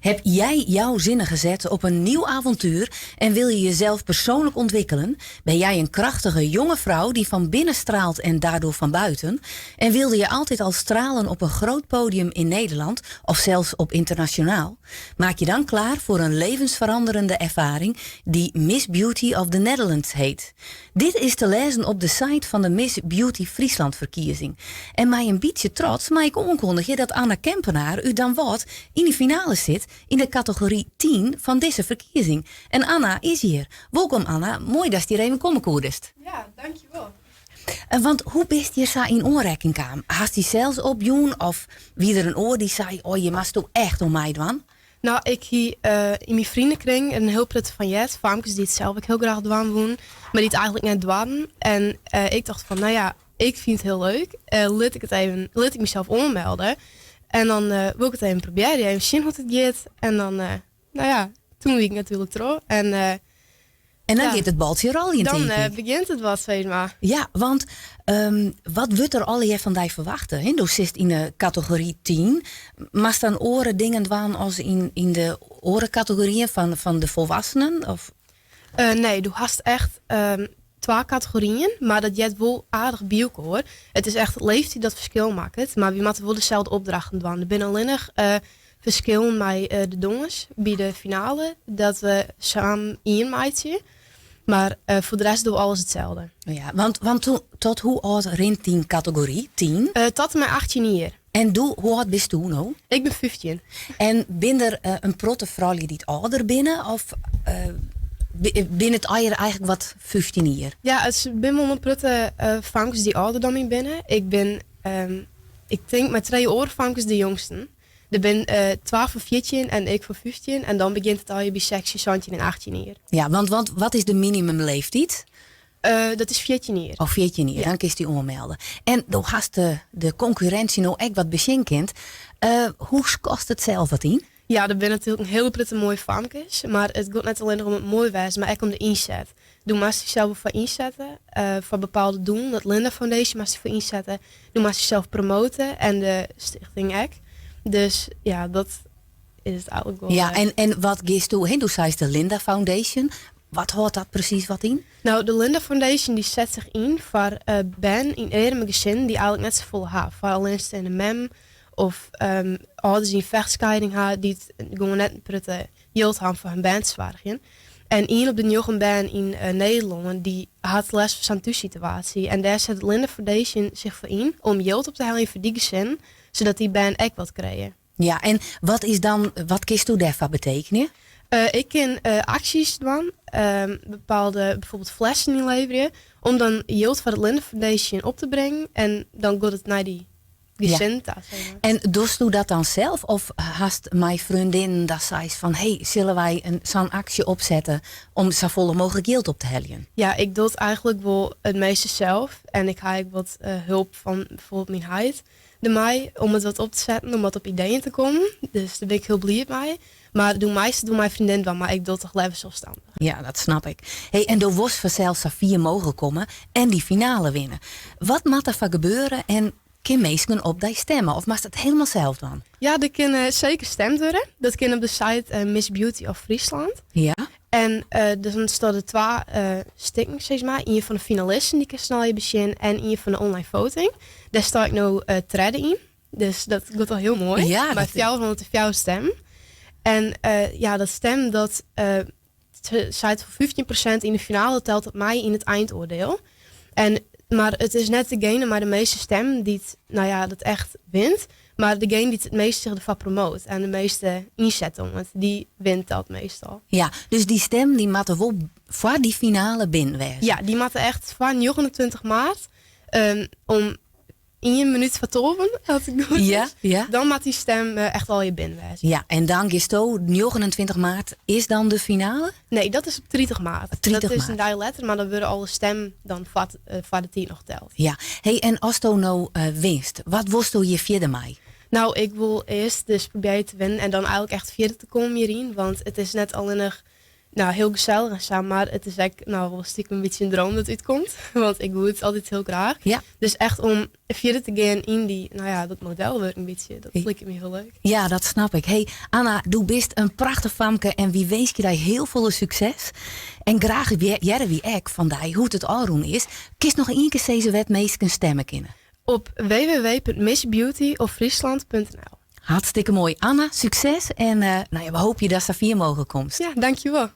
Heb jij jouw zinnen gezet op een nieuw avontuur en wil je jezelf persoonlijk ontwikkelen? Ben jij een krachtige jonge vrouw die van binnen straalt en daardoor van buiten? En wilde je altijd al stralen op een groot podium in Nederland of zelfs op internationaal? Maak je dan klaar voor een levensveranderende ervaring die Miss Beauty of the Netherlands heet. Dit is te lezen op de site van de Miss Beauty Friesland verkiezing. En mei in bytsje trots mei ik oankondigje dat Anna Kempenaar út Damwâld yn de finale sit yn de kategory 10 fan dizze ferkiezing. En Anna is hjir. Wolkom Anna, moai datst hjir even komme koedest. Ja, dankjewol. Want hoe bist hjir sa yn oanrekking kaam? Hast dysels opjûn of wie der in oar dy't sei, oh hjir moatsto echt oan meidwaan? No, ik hie yn myn freonenkring in hiel protte fan heard. Famkes dy't it sels ek hiel graach dwaan woenen, mar dy't it eigentlik net doarden. En ik tocht fan, no ja, ik fyn it hiel leuk. Lit ik it even, lit ik mysels oanmelde. En dan wol ik it even probearje, even sjen hoe't it giet. En dan, no ja, toen wie ik natuerlik troch. En En dan giet it baltsje rôljen, Dan tink ik. begjint it wat, sis mar. Ja, want wat wurdt der allegear fan dy ferwachte? Hè? Do sitst yn de kategory 10. Moatst dan oare dingen dwaan as yn de oare kategoryen fan de folwoeksenen? Of? Nee, do hast echt twa kategoryen, mar dat heart wol aardich by elkoar. It is echt leeftiid dat ferskil makket, mar wy moatte wol deselde opdrachten dwaan. Der binne allinnich ferskillen mei de dongers by de finale, dat we samen ien meitsje. Mar foar de rest dogge we alles itselde. Ja, want tot hoe âld rint dyn kategory, 10? Tot en mei 18 jier. En doe, hoe âld bisto no? Ik bin 15. En binne der in protte froulju dy't âlder binne? Of binne it allegear eigentlik wat 15 jier? Ja, it binne wol in protte famkes dy't âlder dan my binne. Ik bin, ik tink mei trije oare famkes de jongsten. Der binne twa fan 14 en ik fan 15 en dan begjint it allegear by 16, 17 en 18 jier. Ja, want wat is de minimumleeftiid? Dat is 14 jier. Oh, 14 jier, dan kinst dy oanmelde. En do hast de konkurrinsje no ek wat besjen kind. Hoe skatst it sels wat yn? Ja, der binne natuerlik in hiele protte moaie famkes, mar it giet net allinnich om it moai wêzen, mar ek om de ynset. Do moatst dysels wol foar ynsette, foar bepaalde doelen. Dat Linda Foundation moatst dy foar ynsette. Do moatst dysels promote en de stichting ek. Dus ja, dat is it eigentlik wol. Ja, en wat giest do, hè, do seist de Linda Foundation. Wat hâldt dat presys wat yn? No, de Linda Foundation dy set sich yn foar bern yn earme gesinnen dy't eigentlik net safolle ha. Foar allinsteande mem of âlders dy't in vechtscheiding ha, dy't gewoan net in protte jild ha om foar hun bern te soargjen. En ien op de njoggen bern yn Nederlân dy hat lêst fan sa'n thússituaasje. En dêr set Linda Foundation sich foar yn om jild op te heljen foar dy gesinnen, sadat dy bern ek wat krije. Ja, en wat is dan, wat kinsto dêrfoar betekenje? Ik kin aksjes dwaan, bepaalde bijvoorbeeld flessen ynleverje, om dan jild foar de Linda Foundation op te bringen en dan giet it nei dy gesin ta. En dochsto dat dan sels of hast mei freondinnen dat seist fan hey, sille wy sa'n aksje opsette om safolle mooglik jild op te heljen? Ja, ik doch it eigentlik wol it measte sels en ik ha ek wat help fan bijvoorbeeld myn heit dermei om it wat op te setten, om wat op ideeën te kommen. Dus dêr bin ik hiel bliid mei. Mar de measte docht myn freondin dwaan, mar ik doch toch leaver selsstannich. Ja, dat snap ik. Hey, en do wolst fansels sa fier mooglik komme en dy finale winne. Wat moat derfoar gebeure en kin minsken op dy stimme of moatst it hielendal sels dwaan? Ja, der kin seker stimd wurde. Dat kin op de site Miss Beauty of Friesland. En dan stean der twa stikken, sis mar. Ien fan de finalisten, dy kinst allegear besjen, en ien fan de online voting. Dêr sta ik no tredde yn. Dus dat giet al hiel moai. Mei 404 stimmen. En ja, dat stim dat seit foar 15% yn de finale telt dat mei yn it eindoardiel. En, mar it is net degene mei de measte stimmen dy't, no ja, dat echt wint. Mar degene dy't it measte sich derfoar promoot en de measte ynset om it, dy wint dat meastal. Ja, dus dy stimmen dy moatte wol foar dy finale binnen wêze. Ja, dy moatte echt foar 29 maart om ien minút foar tolven, as it goed is. Dan moat dy stim echt allegear binnen wêze. Ja, en dan gisto 29 maart, is dan de finale? Nee, dat is op 30 maart. 30 Dat is maart. in dei letter, mar dan wurde alle stimmen dan foar de tiid noch teld. Ja, hey, en asto no winst, wat wolsto hjir fierder mei? No, ik wol earst dus probearje te winnen en dan eigentlik echt fierder te kommen hjiryn, want it is net allinnich. Nou, hiel gesellich en sa, mar it is ek nou wol stiekem in bytsje in droom dat útkomt. Want ik woe it altyd hiel graach. Ja. Dus echt om fierder te gean yn dy, nou ja, dat modelwurk in bytsje. Dat liket my hiel leuk. Ja, dat snap ik. Hey, Anna, do bist in prachtich famke en wy winskje dy hiel folle sukses. En graach hearre wy ek fan dy hoe't it ôfrûn is. Kinst noch ien kear sizze wêr't minsken stemme kinne? Op www.missbeautyoffriesland.nl. Hartstikke moai. Anna, sukses en nou ja, we hoopje datst sa fier mooglik komst. Ja, dankjewol.